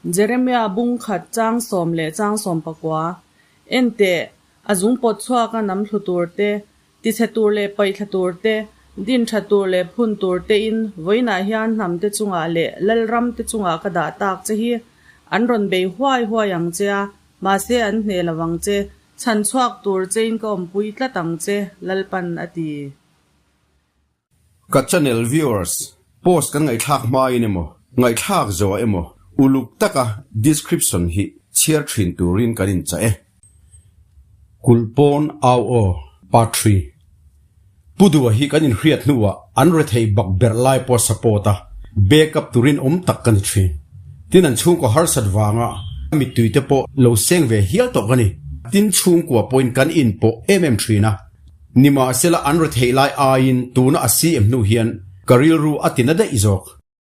Jeremia bung khat chang sawm leh chang sawm pakua, En teh, a zung pawt chhuaka nam thlu tur te, tichhe tur leh paihthla tur te, din tha tur leh phun tur tein vawiinah hian hnam te chungah leh lalram te chungah ka dah tak che hi. An rawn bei huai huai ang che a, mahse an hneh lo ang che, chhan chhuak tur chein ka awmpui tlat ang che, Lalpan a ti. Ka channel viewers, post kan ngaihthlak hmain emaw, ngaihthlak zawh emaw, uluk taka description hi chhiar thin turin kan inchah e. Kulhpawn au aw, part ii. Pu Dua hi kan inhriat hnuah an rethei bak berh lai pawh support a, back up turin awm tak ka ni thin. Tin an chhungkaw harsat vanga mittui te pawh lo seng ve hial tawh ka ni. Tin chhungkua pawhin kan inpawh em em thin a. Nimahsela an rethei lai aiin tuna a CM hnu hian ka rilru a ti na daih zawk.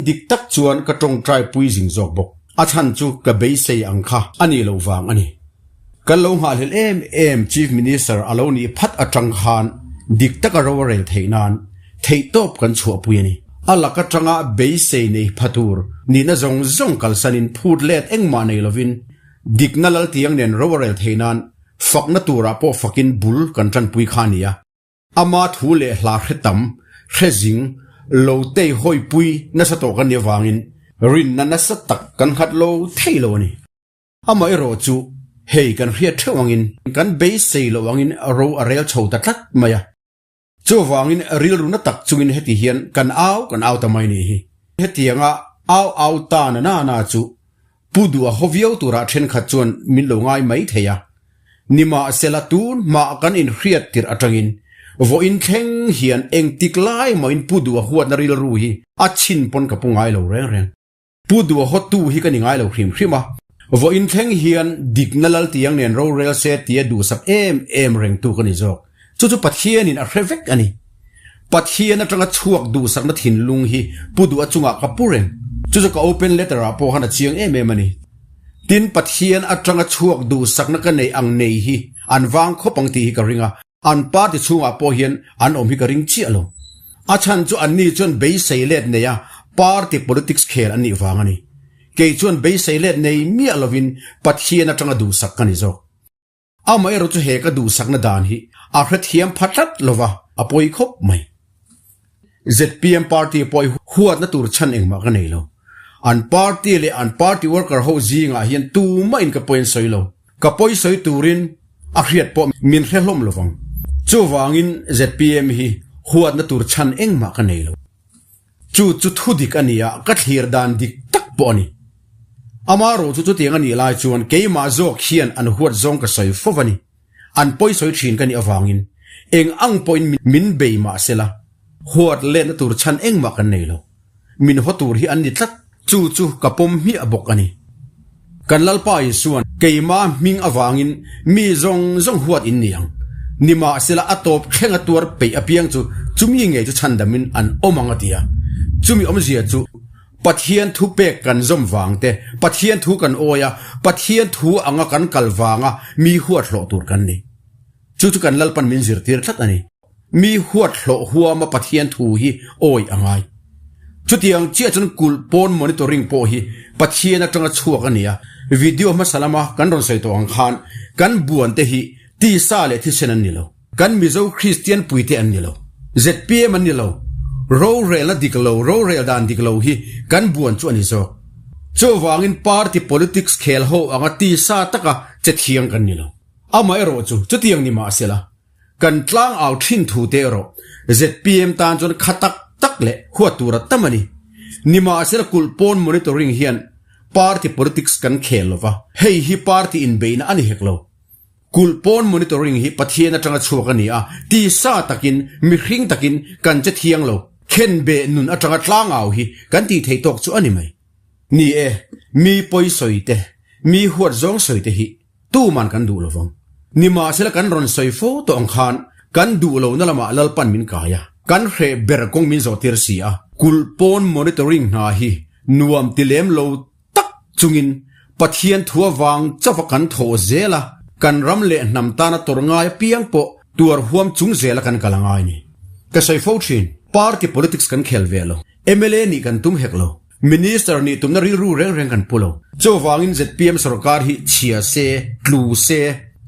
Dik tak chuan ka tawngtai pui zing zawk bawk. A chhan chu ka beisei ang kha a nih loh vang a ni. Kan lo nghahhlelh em em Chief Minister a lo nih phat atang khan dik taka ro a rel theih nan theihtawp kan chhuahpui a ni. A lak atanga beisei nei pha tur nihna zawng zawng kalsanin phut let engmah nei lovin dikna laltiang nen ro a rel theih nan Fakna turah pawh fakin bul kan tanpui kha a nia. Ama thu leh hla hre tam, hre zing, lo tei hawipui nasa tawh kan nih avangin rinna nasa tak kan nghat lo thei lo a ni. Amaherawh chu hei kan hriat theuh angin kan beisei loh angin ro a rel chho ta tlat mai a. Chuvangin rilru na tak chungin heti hian kan au kan au ta mai nih hi. Hetianga au au ta na na na chu Pu Duha haw viau turah thenkhat chuan min lo ngai mai thei a. Nimahsela tun hma kan inhriat tirh atangin vawiin thleng hian engtik lai mahin Pu Duha huatna rilru hi a chhin pawn ka pu ngai lo reng reng. Pu Duha hawtu hi ka ni ngai lo hrim hrim a, vawiin thleng hian dikna laltiang nen rorel se tia duhsak em em rengtu ka ni zawk. Chu chu Pathianin a hre vek a ni. Pathian atanga chhuak duhsakna thinlung hi Pu Duha chungah ka pu reng. Chu chu ka open letter ah pawh khan a chiang em em a ni. Tin, Pathian atanga chhuak duhsakna ka nei ang nei hi an vang khawp ang tih hi ka ring a, an party chhungah pawh hian an awm hi ka ring chiah lo. A chhan chu anni chuan beisei let nei a party politics khel an nih vang a ni. Kei chuan beisei let nei miah lovin Pathian atanga duhsak ka ni zawk. Amaherawh chu he ka duhsakna dan hi a hrethiam pha tlat lova a pawi khawp mai. Zpm party pawh hi huatna tur chhan engmah ka nei lo. An party leh an party worker ho zingah hian tumah in ka pawi an sawi lo. Ka pawi sawi turin a hriat pawh min hre hlawm lovang. Chuvangin zpm hi huatna tur chhan engmah ka nei lo. Chu chu thu dik a ni a, ka thlir dan dik tak pawh a ni. Ama rawh chu chutiang a nih lai chuan keimah zawk hian an huat zawng ka sawi fo va ni. An pawi sawi thin ka nih avangin eng ang pawhin min bei mah sela, huat letna tur chhan engmah kan nei lo. Min haw tur hi an ni tlat. Chu chu ka pawm hmiah bawk a ni. Kan Lalpa Isuan keimah hming avangin mi zawng zawng huat in ni ang. Nimahsela a tawp thleng a tuar peih apiang chu chumi ngei chu chhandamin an awm ang a ti a. Chumi awmzia chu Pathian thu pek kan zawm vang te, Pathian thu kan awi a, Pathian thu anga kan kal vanga mi huat hlawh tur kan ni. Chu chu kan Lalpan min zirtir tlat a ni. Mi huat hlawh huama Pathian thu hi awi a ngai. Chutiang chiah chuan kulh pawn monitoring pawh hi Pathian atanga chhuak a ni a, video hmasa lama kan rawn sawi tawh ang khan kan buan te hi tisa leh thisen an ni lo. Kan Mizo Kristian puite an ni lo. Zpm an ni lo. Rorelna dik lo, rorel dan dik lo hi kan buan chu a ni zawk. Chuvangin party politics khel ho anga tisa taka che thiang kan ni lo. Amaherawh chu chutiang ni mahsela, Kan tlang au thin thu te erawh zpm tan chuan kha tak tak leh huat tur a tam a ni. Nimahsela kulh pawn monitoring hian party politics kan khel lo va, hei hi party inbeihna a ni hek lo. Kulh pawn monitoring hi Pathian atanga chhuak a ni a, tisa takin, mihring takin kan che thiang lo. Khenbeh nun atanga tlang au hi kan tih theih tawk chu a ni mai. Ni e, mi pawi sawi te, mi huat zawng sawi te hi Tuman kan duh lovang. Nimahsela kan rawn sawi fo tawh ang khan kan duh lohna lamah Lalpan min kai a, kan hreh ber kawng min zawhtir si a. Kulh pawn monitoring hna hi nuam ti lem lo tak chungin Pathian thu avang chauha kan thawh zel a, kan ram leh hnam tana tawrh ngai apiang pawh tuar huam chung zela kan kal a ngai ni. Ka sawi fo thin, party politics kan khel ve lo, mla nih kan tum hek lo. Minister nih tumna rilru reng reng kan pu lo. Chuvangin zpm sorkar hi chhia se, tlu se,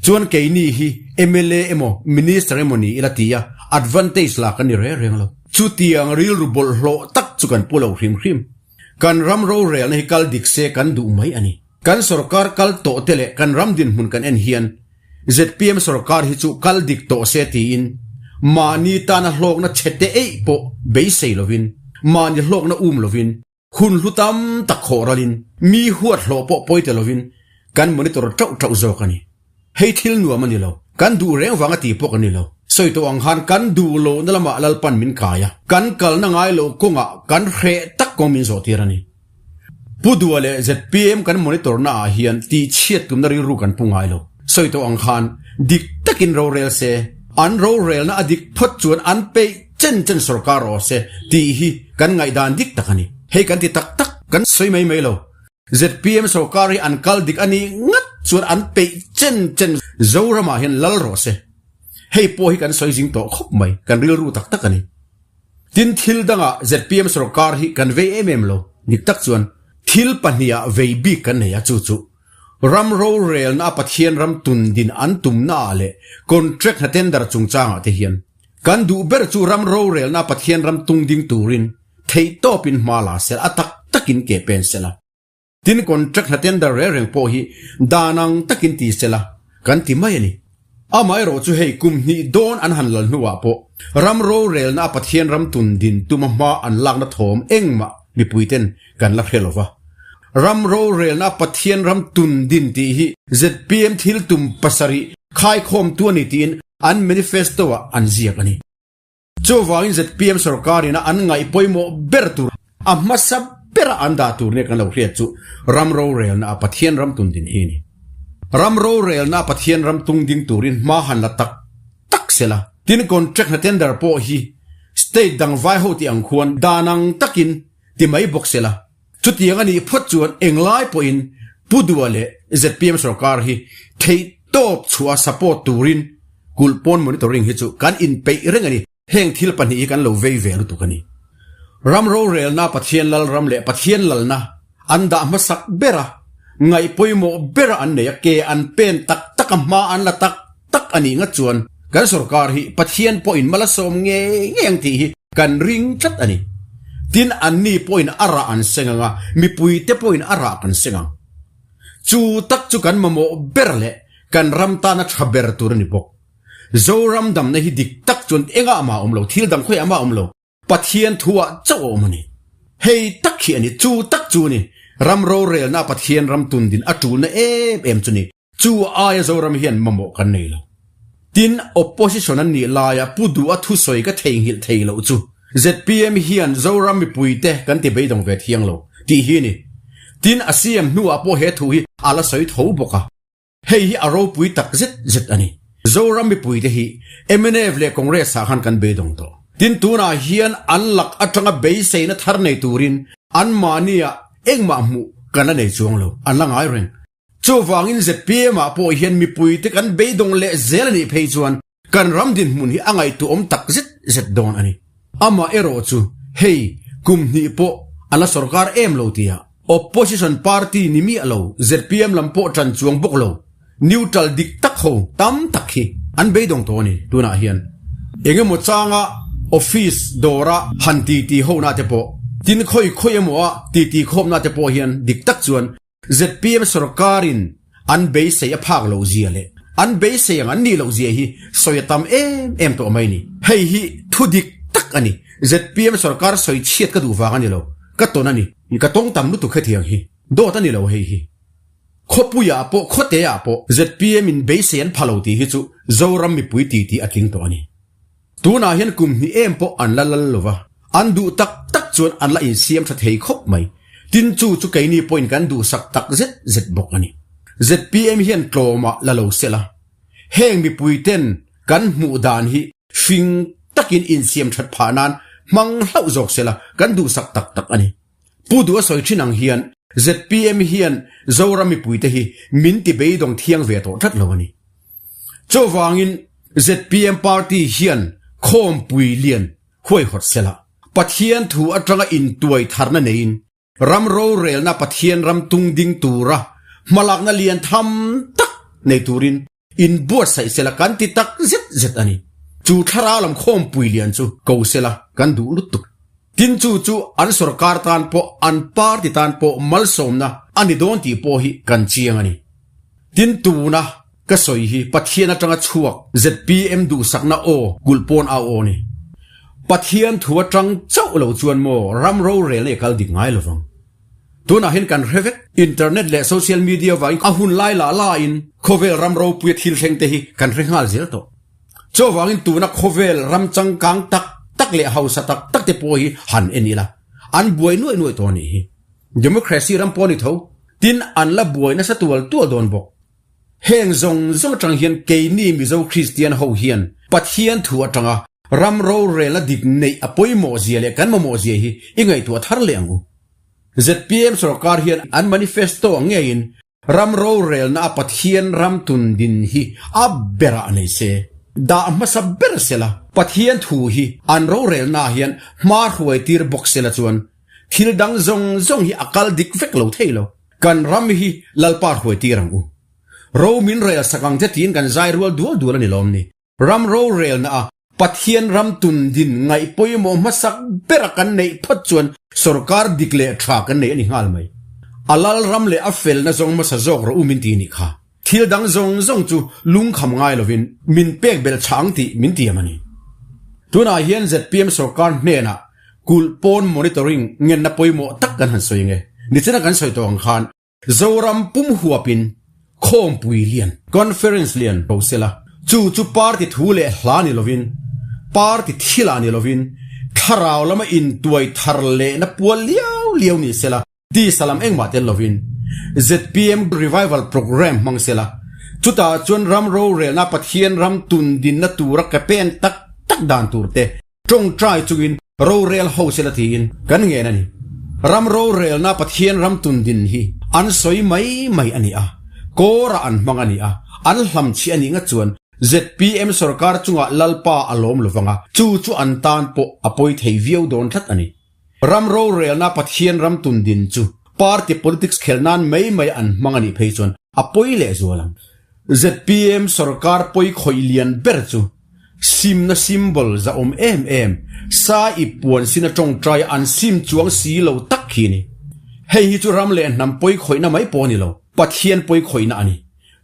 chuan keini hi mla emaw Minister emaw ni ila tia advantage la kan ni reng reng lo. Chutiang rilru bawlhhlawh tak chu kan pu lo hrim hrim. Kan ram rorelna hi kal dik se kan duh mai a ni. Kan sorkar kal tawh te leh kan ram dinhmun kan en hian zpm sorkar hi chu kal dik tawh se tiin mahni tana hlawkna chhe te eih pawh beisei lovin, mahni hlawkna um lovin, hun hlu tam tak khawh ralin, mi huat hlawh pawh pawi te lovin kan monitor tauh tauh zawk a ni. Hei thil nuam a ni lo. Kan duh reng vanga ti pawh kan ni lo. Sawi tawh ang khan kan duh lohna lamah Lalpan min kai a, kan kalna ngai loh kawngah kan hreh tak kawng min zawh tir a ni. Pu Dua leh zpm kan monitor na ah hian tih chhiat tumna rilru kan pu ngai lo. Sawi tawh ang khan dik takin rorel se, an rorelna a dik phawt chuan an peih chen chen sorkar rawh se tih hi kan ngaihdan dik tak a ni. Hei kan ti tak tak kan sawi mai mai lo. Zpm sorkar hi an kal dik a nih ngat chuan an peih chen chen Zoramah hian lal rawh se. Hei pawh hi kan sawi zing tawh khawp mai, kan rilru tak tak a ni. Tin thil dangah zpm sorkar hi kan vei em em lo, dik tak chuan thil pahniha vei bik kan nei a, chu chu ram rorelna a Pathian ram tun din an tumna ah leh contract hna tender chungchangah te hian kan duh ber chu ram rorelna a Pathian ram tung ding turin theihtawpin hma la sel a tak takin ke pen sela. Tin contract hna tender reng reng pawh hi dan ang takin ti sela kan ti mai a ni. Amaherawh chu hei kum hnih dawn an han lal hnuah pawh ram rorelna a Pathian ram tun din tuma hma an lakna thawm engmah mipuiten kan la hre lova. Ram rorelna a Pathian ram tun din tih hi zpm thil tum pasarih khaikhawmtu a ni tiin an manifesto-ah an ziak a ni. Chuvangin zpm sorkarin a an ngaih pawimawh ber tur a hmasa bera an dah tur nia kan lo hriat chu ram rorelna a Pathian ram tun din hi a ni. Ram rorelna a Pathian ram tung ding turin hma han la tak tak sela. Tin contract hna tender pawh hi state dang vai ho tih ang khuan dan ang takin ti mai bawk sela. Chutiang a nih phawt chuan englai pawhin Pu Dua leh zpm sorkar hi theihtawp chhuah support turin kulh pawn monitoring hi chu kan inpeih reng a ni. Heng thil pahnih hi kan lo vei ve lutuk a ni. Ram rorelna Pathian Lalram leh Pathian Lalna an dah hmasak ber a, ngaih pawimawh bera an nei a, ke an pen tak tak a, hma an la tak tak a nih ngat chuan kan sorkar hi Pathian pawhin mal a sawm ngei ngei ang tih hi kan ring tlat a ni. Tin, anni pawhin a rah an seng ang a, mipuite pawhin a rah kan seng ang. Chu tak chu kan mamawh ber leh kan ram tana tha ber tur a ni bawk. Zoram damna hi dik tak chuan engah mah a awm lo, thil dang khawiah mah a awm lo. Pathian thuah chauh a awm a ni. Hei tak hi a ni, chu tak chu a ni, ram rorelna Pathian ram tundin a tulna em em chu ni. Chu aia Zoram hian mamawh kan nei lo. Tin, opposition an nih laia Pu Duha thusawi ka theihnghilh thei loh chu zpm hian Zoram mipuite kan ti beidawng ve thiang lo tih hi a ni. Tin, a CM hnuah pawh he thu hi a la sawi tho bawk a. Hei hi a ropui tak zet zet a ni. Zoram mipuite hi mnf leh Congress ah khan kan beidawng tawh. Tin, tunah hian an lak atanga beiseina thar nei turin anmahniah engmah hmuh kan la nei chuang lo, an la ngai reng. Chuvangin zpm ah pawh hian mipuite kan beidawng leh zel a nih phei chuan kan ram dinhmun hi a ngaihtuahawm tak zet zet dawn a ni. Amah erawh chu hei kum hnih pawh a la sorkar em lo tia opposition party ni miah lo zpm lam pawh tan chuang bawk lo neutral dik tak ho tam tak hi an beidawng tawh a ni tunah hian. Engemaw changa office dawra han titi hona te pawh tin khawi khawi emaw a titi khawmna te pawh hian dik tak chuan Zpm sorkarin an beisei a phak loh zia leh an beisei ang an nih loh zia hi sawi a tam em em tawh mai ni. Hei hi thu dik tak a ni. Zpm sorkar sawi chhiat ka duh vang a ni lo. Ka tawn a ni. Ka tawng tam lutuk hetiang hi. Dawt a ni lo hei hi. Khawpuiah pawh khawteah pawh zpm in beisei an pha lo tih hi chu Zoram mipui titi a tling tawh a ni. Tunah hian kum hnih em pawh an la lal lo va, an duh tak tak chuan an la insiam tha thei khawp mai. Tin chu chu keini pawhin kan duhsak tak zet zet bawk a ni. Zpm hian tlawmah la lo sel a, heng mipuiten kan hmuh dan hi hring takin insiam that phah nan hmang hlauh zawk sela kan duhsak tak tak a ni. Pu Duha sawi thin ang hian zpm hian Zoram mipuite hi min ti beidawng thiang ve tawh tlat lo a ni. Chuvangin zpm party hian khawmpui lian huaihawt sela, Pathian thu atanga intuai tharna neiin. Ram rorelna Pathian ram tung ding tura hmalakna lian tham tak nei turin inbuatsaih sela kan ti tak zet zet a ni. Chu thlarau lam khawmpui lian chu ko sela kan duh lutuk. Tin chu chu an sorkar tan pawh an party tan pawh malsawmna a ni dawn tih pawh hi kan chiang a ni. Tin tuna ka sawi hi Pathian atanga chhuak zpm duhsakna aw kulh pawn au aw ni. Pathian thu atang chauh lo chuan maw ram rorelna i kal dik ngai lovang. Tunah hian kan hre vek, internet leh social media vangin a hun lai lah lahin khawvel ram ropuia thil thleng te hi kan hre nghal zel tawh. Chuvangin tuna khawvel ram changkang tak tak leh hausa tak tak te pawh hi han en ila, an buai nuaih nuaih tawh a nih hi. Democracy ram pawh a ni tho, tin an la buai nasa tual tual dawn bawk. Heng zawng zawng atang hian keini Mizo Kristian ho hian Pathian thu atanga ram rorelna dik neih a pawimawh zia leh kan mamawh zia hi i ngaihtuah thar leh ang u. Zpm sorkar hian an manifesto ang ngeiin ram rorelna a Pathian ram tun din hi a berah nei se, dah hmasa ber sela Pathian thu hi an rorelna ah hian hma hruai tir bawk sela chuan thil dang zawng zawng hi a kal dik vek lo thei lo. Kan ram hi Lalpa hruai tir ang u. Ro min rel sak ang che tiin kan zai rual dual dual a ni lawm ni. Ram rorelna a Pathian ram tun din ngaih pawimawh hmasak bera kan neih phawt chuan sorkar dik leh tha kan nei a ni nghal mai. A lal ram leh a felna zawng hmasa zawk rawh u min ti nih kha. Thil dang zawng zawng chu lungkham ngai lovin min pek belh chhah ang tih min tiam a ni. Tunah hian zpm sorkar hnenah kulh pawn monitoring ngenna pawimawh tak kan han sawi nge. Nichina kan sawi tawh ang khan Zoram pum huapin khawmpui lian, conference lian bo sela, chu chu party thu leh hla ni lovin, party thilah ni lovin, thlarau lama intuai thar lehna pual liau liau ni sela, Tisa lam engmah tel lovin zpm Revival Programme hmang sela, chutah chuan ram rorelna Pathian ram tun dinna tura ke pen tak tak dan tur te tawngtai chungin rorel ho sela tiin kan ngen a ni. Ram rorelna Pathian ram tun din hi an sawi mai mai a ni a, kawrah an hmang a ni a, an hlamchhi a nih ngat chuan zpm sorkar chungah Lalpa a lawm lovang a, chu chu an tan pawh a pawi thei viau dawn tlat a ni. Ram rorelna Pathian ram tun din chu party politics khel nan mai mai an hmang a nih phei chuan a pawi leh zual ang. Zpm sorkar pawi khawih lian ber chu simna symbol za awm em em sa ip puan sin a tawngtai an sim chuang si lo tak hi ni. Hei hi chu ram leh hnam pawi khawihna mai pawh a ni lo, Pathian pawi khawihna a ni.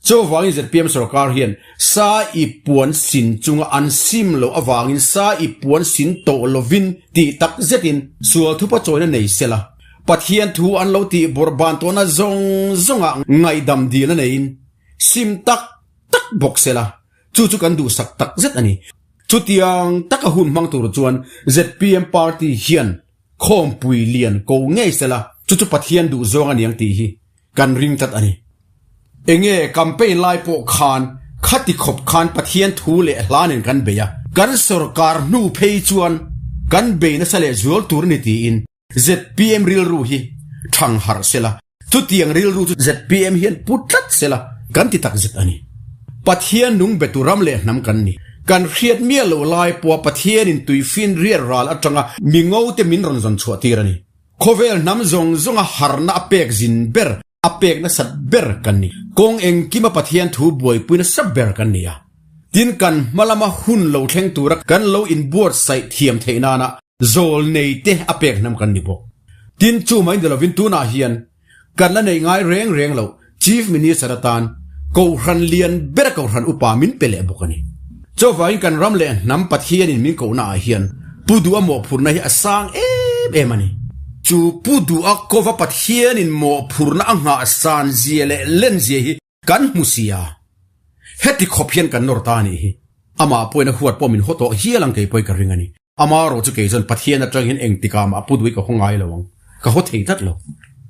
Chuvangin zpm sorkar hian sa i puan sin chunga an sim loh avangin sa i puan sin tawh lovin tih tak zetin sual thupa chawina nei sela, Pathian thu an lo tih bawrhban tawhna zawng zawngah ngaihdam dilna neiin sim tak tak bawk sela, chu chu kan duhsak tak zet a ni. Chutiang taka hun hmang tur chuan zpm party hian khawmpui lian ko ngei sela, chu chu Pathian duhzawng a niang tih hi Kan ring tlat a ni. Enge campaign lai pawh khan khati khawp khan Pathian thu leh hla nen kan bei a, kan sorkar hnu phei chuan kan bei nasa leh zual tur a ni tiin zpm rilru hi thang harh sela, chutiang rilru chu zpm hian pu tlat sela kan ti tak zet a ni. Pathian nung betu ram leh hnam kan ni. Kan hriat miah loh lai pawha Pathianin tuifin riat ral atanga mi ngo te min rawn zawn chhuah tir a ni. Khawvel hnam zawng zawnga harna a pek zin ber, a pek nasat ber kan ni. Kawng engkima Pathian thu buaipui nasa ber kan ni a. Tin, kan hma lama hun lo thleng tura kan lo inbuatsaih thiam theih nana zawl nei te a pek hnam kan ni bawk. Tin, chu mai ni lovin tunah hian kan la nei ngai reng reng lo Chief Minister atan Kohhran lian ber Kohhran upa min pe leh bawk a ni. Chuvangin kan ram leh hnam Pathianin min kohna ah hian Pu Duha mawhphurhna hi a sang em em a ni. Chu Pu Duha kova Pathianin mawhphurhna a nghah san zia leh len zia hi kan hmu sia. Heti khawp hian kan nawr ta a nih hi. Amah pawhin a huat pawh min haw tawh hial ang kei pawhin ka ring a ni. Amarawh chu kei chuan Pathian atang hian engtikah mah pu duai ka haw ngai lo ang, ka haw thei tlat lo.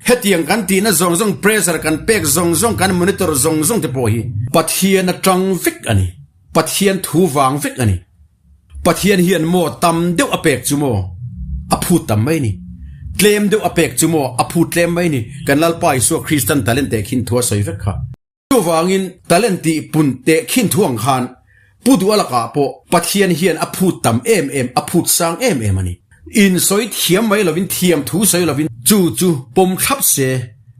Hetiang kan tihna zawng zawng, pressure kan pek zawng zawng, kan monitor zawng zawng te pawh hi Pathian atang vek a ni, Pathian thu vang vek a ni. Pathian hian maw tam deuh a pek chu maw a phut tam mai ni, tlem deuh a pek chu maw a phut tlem mai ni, kan Lalpa Isua Kristan talent teh khin thu a sawi vek kha. Chuvangin talent tih pun teh khin thu ang khan Pu Duha lakah pawh Pathian hian a phut tam em em, a phut sang em em a ni. Insawi thiam mai lovin thiam thu sawi lovin chu chu pawm thlap se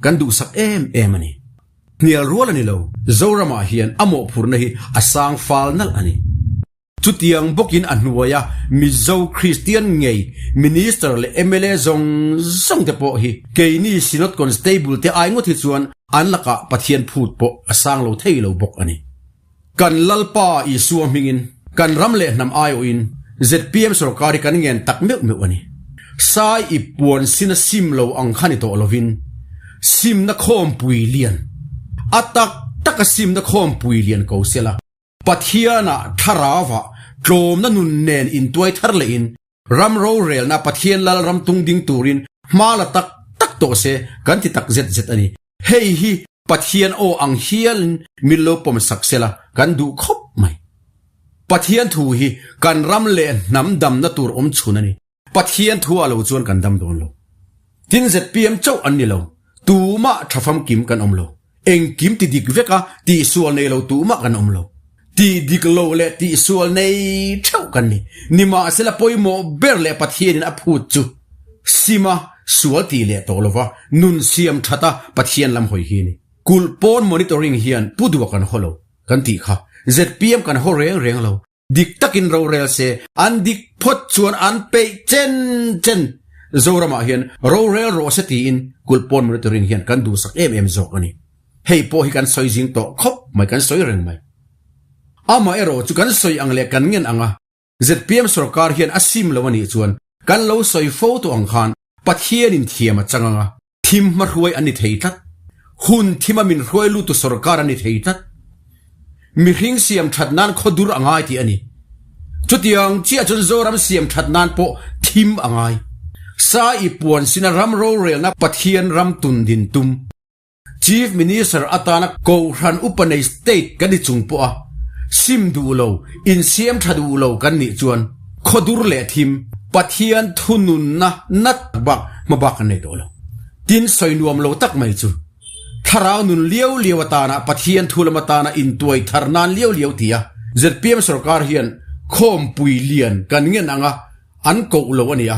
kan duhsak em em a ni. Hnial rual a ni lo, Zoramah hian a mawhphurhna hi a sang fal nalh a ni. Chutiang bawkin a hnuaia Mizo Kristian ngei Minister leh mla zawng zawng te pawh hi keini Synod Constable te ai ngawt hi chuan an lakah Pathian phut pawh a sang lo thei lo bawk a ni. Kan Lalpa Isua hmingin kan ram leh hnam aiawhin zpm sorkar hi kan ngen tak meuh meuh a ni. Sai i puan sin a sim lo ang kha ni tawh lovin simna khawmpui lian a tak taka simna khawmpui lian ko sela Pathianah thlarauah tlawmna nun nen intuai thar lehin ram rorelna Pathian lal ram tung ding turin hma la tak tak tawh se kan ti tak zet zet a ni. Hei hi Pathian aw ang hialin min lo pawm sak sela kan duh khawp mai. Pathian thu hi kan ram leh hnam damna tur awm chhun a ni. Pathian thu ah lo chuan kan dam dawn lo. Tin zpm chauh an ni lo, tumah tha famkim kan awm lo. Engkim ti dik vek a, tihsual nei lo tumah kan awm lo. Tih dik lo leh tihsual nei theuh kan ni. Nimahsela pawimawh ber leh Pathianin a phut chu sima sual tih leh tawh lova nun siam that a Pathian lam hawi hi a ni. Kulh pawn monitoring hian pu duah kan haw lo kan tih kha zpm kan haw reng reng lo. Dik takin rorel se, an dik phawt chuan an peih chen chen. Zoramah hian rorel rawh se tiin kulh pawn monitoring hian kan duhsak em em zawk a ni. Hei pawh hi kan sawi zing tawh khawp mai, kan sawi reng mai. Amaherawh chu kan sawi ang leh kan ngen ang a, zpm sorkar hian a sim lo a nih chuan kan lo sawi fo tawh ang khan Pathianin thiam a chang ang a, thim hmahruai an ni thei tlat. Hun thima min hruai lutu sorkar an ni thei tlat. Mihring siam that nan khaw dur a ngai tih a ni. Chutiang chiah chuan Zoram siam that nan pawh thim a ngai. Sa i puan sina ram rorelna Pathian ram tun din tum. Chief Minister atana Kohhran upa nei state kan ni chung pawh a sim duh lo, insiam tha duh lo kan nih chuan khawdur leh thim Pathian thununna nat bak hmabak kan nei tawh lo. Tin sawi nuam lo tak mai chu thlarau nun liau liau atana Pathian thu lam atana intuai thar nan liau liau ti a zpm sorkar hian khawmpui lian kan ngen anga an koh lo a ni a.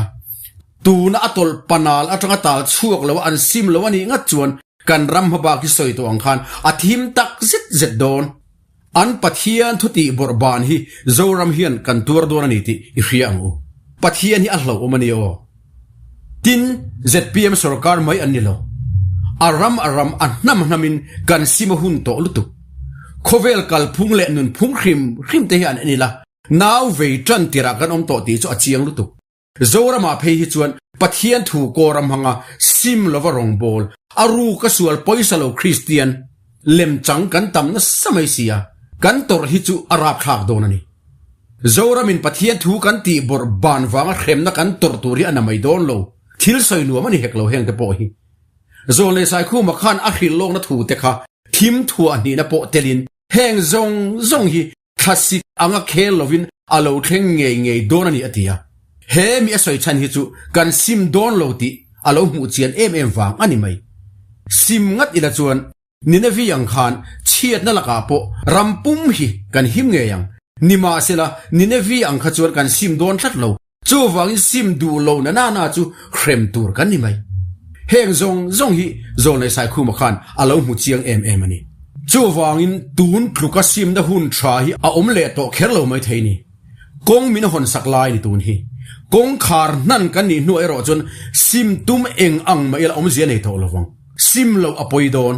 Tuna a tawlh panal atanga tal chhuak lo a an sim lo a nih ngat chuan kan ram hmabak hi sawi tawh ang khan a thim tak zet zet dawn. An Pathian thutih bawrh ban hi Zoram hian kan tuar dawn a ni tih i hria ang u. Pathian hi a hlauhawm a ni aw. Tin, zpm sorkar mai an ni lo. A ram a ram a hnam hnamin kan sim a hun tawh lutuk. Khawvel kalphung leh nunphung hrim hrim te hi an en ila, nau vei tan tirah kan awm tawh tih chu a chiang lutuk. Zoramah phei hi chuan Pathian thu kawr a hmang a, sim lova rawngbâwl, a rûk a sual pawisa lo Kristian lemchang kan tam nasa mai si a, kan tawrh hi chu a râpthlâk dawn a ni. Zoramin Pathian thu kan tih bawrh ban vanga hremna kan tawrh tur hi a na mai dawn lo, thil sawi nuam a ni hek lo heng te pawh hi. Zawlnei Saikhuma khan a hrilh lawkna thu te kha thim thuah hnihna pawh telin heng zawng zawng hi Thlasik anga khel lovin a lo thleng ngei ngei dawn a ni a ti a. He mi a sawi chhan hi chu kan sim dawn lo tih a lo hmuh chian em em vang a ni mai. Sim ngat ila chuan Ninevi ang khan chhiatna lakah pawh ram pum hi kan him ngei ang. Nimahsela Ninevi ang kha chuan kan sim dawn tlat lo. Chuvangin sim duh lo na na na chu hrem tur kan ni mai. Heng zawng zawng hi Zawlnei Saikhuma khan a lo hmu chiang em em a ni. Chuvangin tun tluka simna hun tha hi a awm leh tawh kher lo mai thei ni. Kawng min hawn sak lai ni tun hi. Kawngkhar hnan kan nih hnuah erawh chuan sim tum eng ang mah ila awmzia nei tawh lovang. Sim loh a pawi dawn.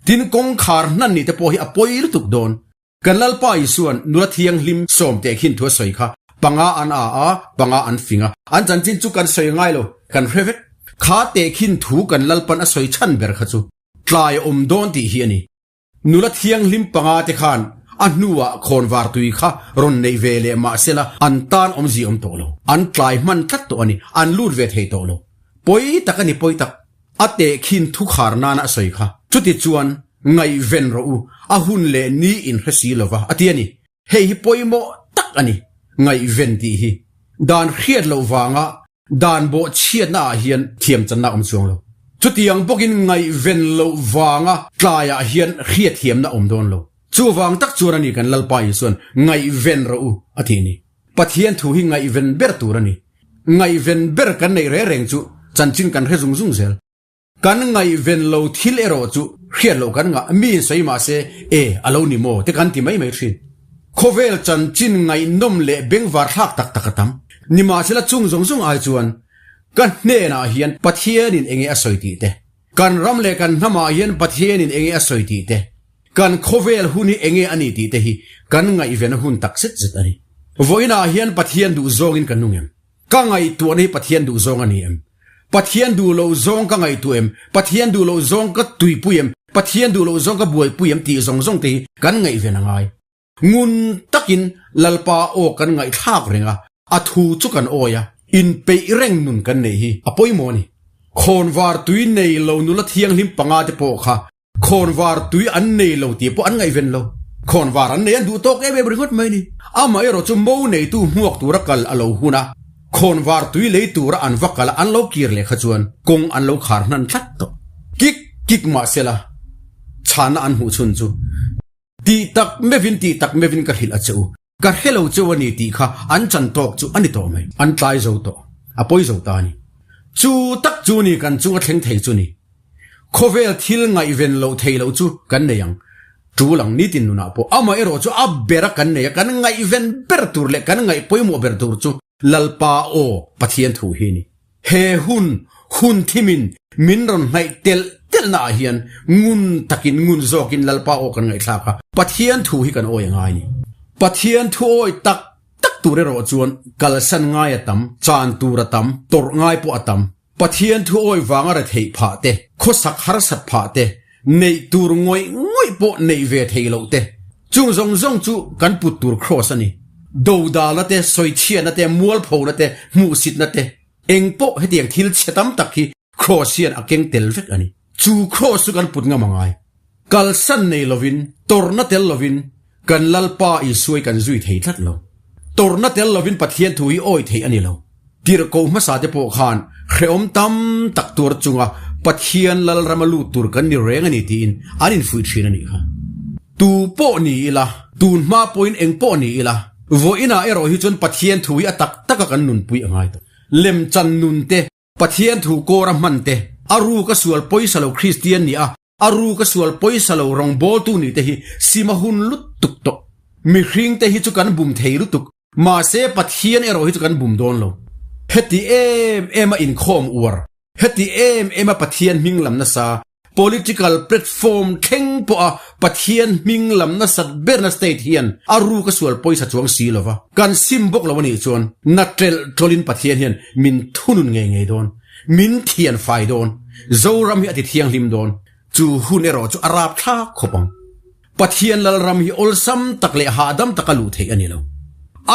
Tin kawngkhar hnan nih te pawh hi a pawi lutuk dawn. Kan Lalpa Isua'n nula thianghlim sawmte khin thu a sawi kha, panga an a a, panga an fing a, an chanchin chu kan sawi ngai lo, kan hre vek. Kha tehkhin thu kan Lalpan a sawi chhan ber kha chu tlai awm dawn tih hi a ni. Nula thianghlim panga te khan a hnuah khawnvar tui kha rawn neih ve leh mahsela an tan awmzi awm tawh lo. An tlai hman tlat tawh a ni, an lut ve thei tawh lo. Pawi tak a ni, pawi tak. A tehkhin thu khar nana a sawi kha. Chuti chuan ngaihven rawh u, a hun leh ni inhre si lova, a ti a ni. Hei hi pawimawh tak a ni, ngaihven tih hi. Dan hriat loh vanga dan bawh chhiatna ah hian thiam channa a awm chuang lo. Chutiang bawkin ngaihven loh vanga tlaiah hian hriatthiamna a awm dawn lo. Chuvang tak chuan a ni kan Lalpa Isuan ngaihven rawh u, a tih ni. Pathian thu hi ngaihven ber tur a ni. Ngaihven ber kan neih reng reng chu chanchin kan hre zung zung zel. Kan ngaihven lo thil erawh chu hriat loh kan ngah, mi in sawi mah se, e, a lo ni maw te kan ti mai mai thin. Khawvel chanchin ngaihnawm leh bengvar thlak tak tak a tam. Nimahsela chung zawng zawng ai chuan ka hnenah hian Pathianin enge a sawi tih te, kan ram leh kan hnamah hian Pathianin enge a sawi tih te, kan khawvel hun hi enge a ni tih te hi kan ngaihven a hun tak zet zet a ni. Vawiinah hian Pathian duh zawngin ka nung em? Ka ngaihtuahna hi Pathian duh zawng a ni em? Pathian duh loh zawng ka ngaihtuah em? Pathian duh loh zawng ka tuipui em? Pathian duh loh zawng ka buaipui em? Tih zawng zawng te hi kan ngaihven a ngai. Ngun takin Lalpa aw kan ngaihthlak reng a, a thu chu kan awi a, inpeih reng nun kan neih hi a pawimawh a ni. Khawnvar tui nei lo nula thianghlim panga te pawh kha Khawnvar tui an nei lo tih pawh an ngaihven lo. Khawnvar an nei an duh tawk em em ringawt mai ni. Amaherawh chu mo neitu hmuak tura kal a lo hun a, khawnvar tui lei tura an va kal a an lo kir leh kha chuan kawng an lo khar hnan tlat tawh. Kik kik mahsela chhanna an hmuh chhun chu tih tak mevin tih tak mevin ka hrilh a che u. Ka hre lo cheu a ni tih kha an chan tawk chu a ni tawh mai. An tlai zo tawh. A pawi zo ta a ni. Chu tak chu ni kan chunga thleng thei chu ni. Khawvel thil ngaihven loh thei loh chu kan nei ang. Tul ang nitin nunah pawh amah erawh chu a bera kan nei a, kan ngaihven ber tur leh kan ngaih pawimawh ber tur chu Lalpa aw Pathian thu hi a ni. He hun, hun thimin min rawn hnaih telh telhna ah hian ngun takin ngun zawkin Lalpa aw kan ngaihthlak a, Pathian thu hi kan awi a ngai ni. Pathian thu awi tak tak tur erawh chuan kalsan ngai a tam, chan tur a tam, tawrh ngai pawh a tam. Pathian thu awi vanga retheih phah te, khawsak harsat phah te, neih tur ngawih ngawih pawh neih ve thei loh te, chung zawng zawng chu kan put tur kraws a ni. Dodalna te, sawichhiatna te, mualphona te, hmuhsitna te, eng pawh hetiang thil chhe tam tak hi kraws hian a keng tel vek a ni. Chu kraws chu kan put ngam a ngai. Kalsan nei lovin, tawrhna tel lovin kan Lalpa Isuai kan zui thei tlat lo. Tawrhna tel lovin Pathian thu hi awi theih a ni lo. Tirhkoh hmasa te pawh khan hrehawm tam tak tuar chunga Pathian Lalrama lut tur kan ni reng a ni tiin an infuih thin a nih kha. Tu pawh ni ila, tun hma pawhin eng pawh ni ila, vawiinah erawh hi chuan Pathian thu hi a tak taka kan nunpui a ngai tawh. Lemchan nun te, Pathian thu kawr a hman te, a ruk a sual pawisa lo Kristian nih a, a ruk a sual pawisa lo rawngbawltu nih te hi sim a hun lutuk tawh. Mihring te hi chu kan bum thei lutuk, mahse Pathian erawh hi chu kan bum dawn lo. Heti em em a inkhawm uar, heti em em a Pathian hming lam nasa, Political platform thleng pawha Pathian hming lam nasat berna state hian a ruk a sual pawisa chuang si lova, kan sim bawk lo a nih chuan na ṭelh ṭawlin Pathian hian min thunun ngei ngei dawn, min thian fai dawn, Zoram hi a ti thianghlim dawn, chu hun erawh chu a rap thlak khawp ang. Pathian Lalram hi awlsam tak leh hahdam taka luh theih a ni lo.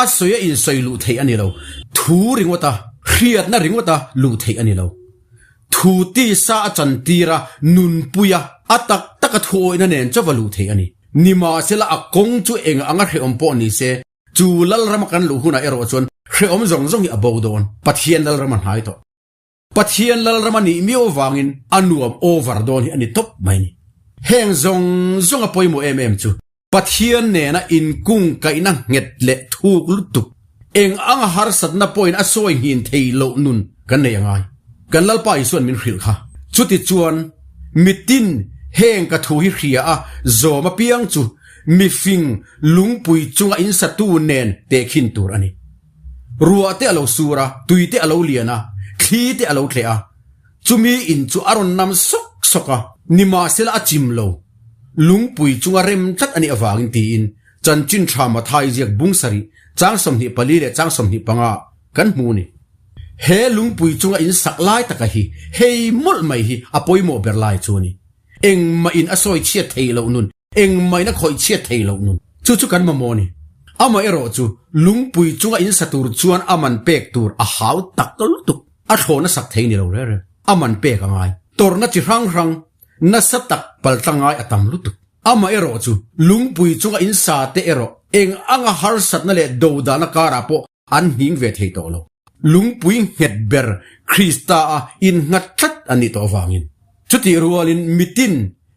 A sawi a insawi luh theih a ni lo. Thu ringawta hriatna ringawta luh theih a ni lo. Thu tisa a chantir a, nunpui a, a tak taka thuawihna nen chauh a luh theih a ni. Nimahsela a kawng chu eng anga hrehawm pawh ni se, chu Lalrama kan luh hunah erawh chuan hrehawm zawng zawng hi a bo dawn. Pathian Lalram a hnai tawh. Pathian Lalram a nih miau avangin a nuam over dawn hi a ni tawp mai ni. Heng zawng zawng a pawimawh em em chu Pathian nena inkungkaihna nghet leh thuk lutuk, eng anga harsatna pawhin a sawi nghin thei loh nun kan nei a ngai. Kan Lalpa Isuan min hrilh kha. Chutichuan, mitin heng ka thu hi hria a zawm apiang chu mifing lungpui chunga insatu nen tehkhin tur a ni. Ruah te a lo sur a, tui te a lo lian a, thli te a lo tleh a, Chumi in chu a rawn nam sawk sawk a, nimahsela a chim lo. Lungpui chunga rem tlat a nih avangin tiin chanchin tha Mathai ziak bung sarih chang 24 leh chang 25 kan hmu a ni. He lungpui chunga in sak lai taka hi hei mawlh mai hi a pawimawh ber lai chu a ni. Engmah in a sawi chhiat thei loh nun, engmah in a khawih chhiat thei loh nun. Chu chu kan mamawh a ni. Amaherawh chu lungpui chunga in sa tur chuan a man pek tur a hau tak lutuk. A thlawhna sak thei ni lo reng reng. A man pek a ngai. Tawrhna chi hrang hrang nasa tak paltla ngai a tam lutuk. Amaherawh chu lungpui chunga in sa te erawh eng anga harsatna leh dodalna karah pawh an nghing ve thei tawh lo. Lungpui nghet ber Krista a innghat tlat an nih tawh avangin. Chutih rualin mitin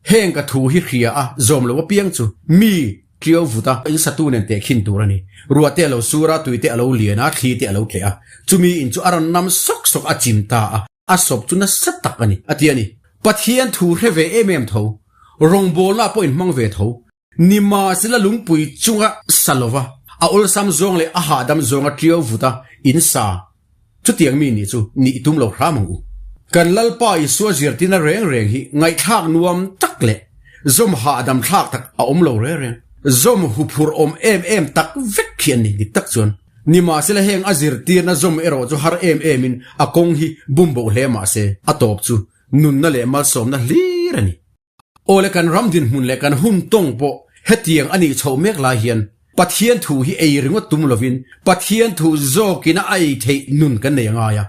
heng ka thu hi hria a zawm lo apiang chu mi. Ṭiau vut a, in satu nen tehkhin tur a ni. Ruah te a lo sur a, tui te a lo lian a, thli te a lo tleh a. Chumi in chu a rawn nam sawk sawk a chim ta a, a sawp chu nasa tak a ni, a ti a ni. Pathian thu hre ve em em tho, rawngbawlna pawh inhmang ve tho, nimahsela lungpui chunga sa lova, a awlsam zawng leh a hahdam zawnga ṭiau vut a in sa Chutiang mi nih chu nih tum lo hram ang u. Kan Lalpa Isua zirtirna reng reng hi ngaihthlak nuam tak leh zawm hahdam thlak tak a awm lo reng reng. Zawm huphurh awm em em tak vek khi an ni dik tak chuan. Nimahsela heng a zirtirna zawm erawh chu har em emin a kawng hi bumboh hle mahse a tawp chu nunna leh malsawmna hlir a ni. Aw le kan ram dinhmun leh kan hun tawng pawh hetiang a nih chhoh mek lai hian Pathian thu hi ei ringawt tum lovin Pathian thu zawkin a ei theih nun kan nei a ngai a.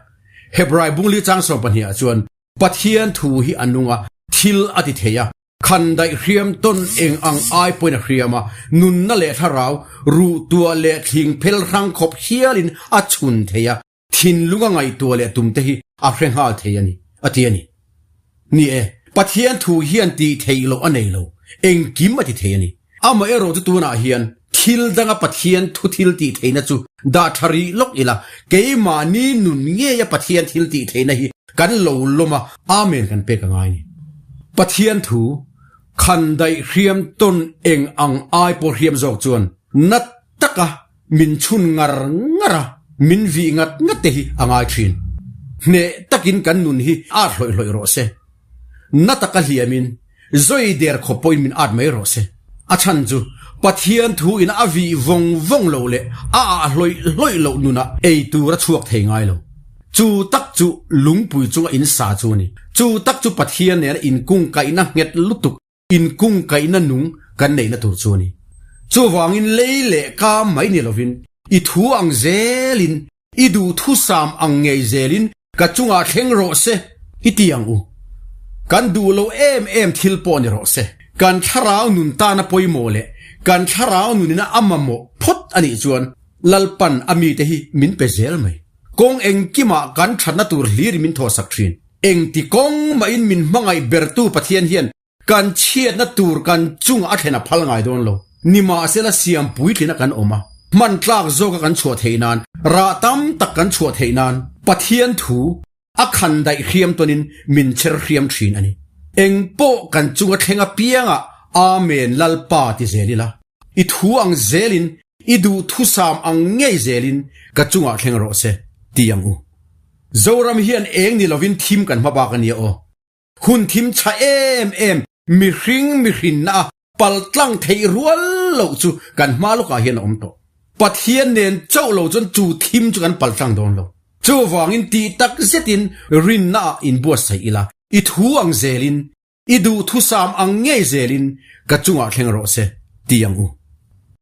Hebrai bungli chang 12 ah chuan Pathian thu hi a nung a, thil a ti thei a, khandaih hriam tawn eng ang ai pawhin a hriam a, nunna leh thlarau ruh tuah leh thling phel hrang khawp hialin a chhun thei a, Thinlung a ngaihtuah leh tum te hi a hre nghal thei a ni, a ti a ni. Ni e, Pathian thu hian tih theih loh a nei lo, engkim a ti thei a ni. Amaherawh chu tunah hian thil danga Pathian thu thil tih theihna chu dah tha rih lawk ila, keimahni nun ngeia Pathian thil tih theihna hi kan lo lawm a, Amen kan pek a ngai a ni. Pathian thu khandaih hriam tawn eng ang ai pawh hriam zawk chuan na taka Min chhun ngar ngar a, min vih ngat ngat te hi a ngai thin. Hneh takin kan nun hi at hlawih hlawih rawh se. Na taka hliamin, zawi der khawp pawhin min at mai rawh se. A chhan chu Pathian thu in a vih vawng vawng loh leh a ah hlawih hlawih loh nunah ei tur a chhuak thei ngai lo. Chu tak chu lungpui chunga in sa chu a ni. Chu tak chu Pathian nena inkungkaihna nghet lutuk Inkungkaihna nung kan neihna tur chu a ni. Chuvangin lei leh ka mai ni lovin, i thu ang zelin, i duhthusam ang ngei zelin ka chungah thleng rawh se, i ti ang u. Kan duh lo em em thil pawh ni rawh se. Kan thlarau nun tana pawimawh leh kan thlarau nunina a mamawh phawt a nih chuan Lalpan a mite hi min pe zel mai. Kawng engkimah kan thatna tur hlirin min thawhsak thin. Engti kawng mahin min hmangaih bertu Pathian hian kan chhiatna tur kan chungah a thlen a phal ngai dawn lo. Nimahsela siam puitlina kan awm a, hman tlak zawka kan chhuah theih nan, rah tam tak kan chhuah theih nan Pathian thu a khan daih hriam tawnin min cher hriam thin a ni. Eng pawh kan chunga thleng apiangah Amen Lalpa ti zel ila, i thu ang zelin, i duhthusam ang ngei zelin ka chungah thleng rawh se ti ang u. Zoram hian eng ni lovin thim kan hma bak a nia aw. Hun thim tha em em mihring mihrinna a paltlang theih rual loh chu kan hma lawkah hian a awm tawh. Pathian nen chauh lo chuan chu thim chu kan paltlang dawn lo. Chuvangin tih tak zetin rinna ah inbuatsaih ila, i thu ang zelin, i duhthusam ang ngei zelin ka chungah thleng rawh se ti ang u.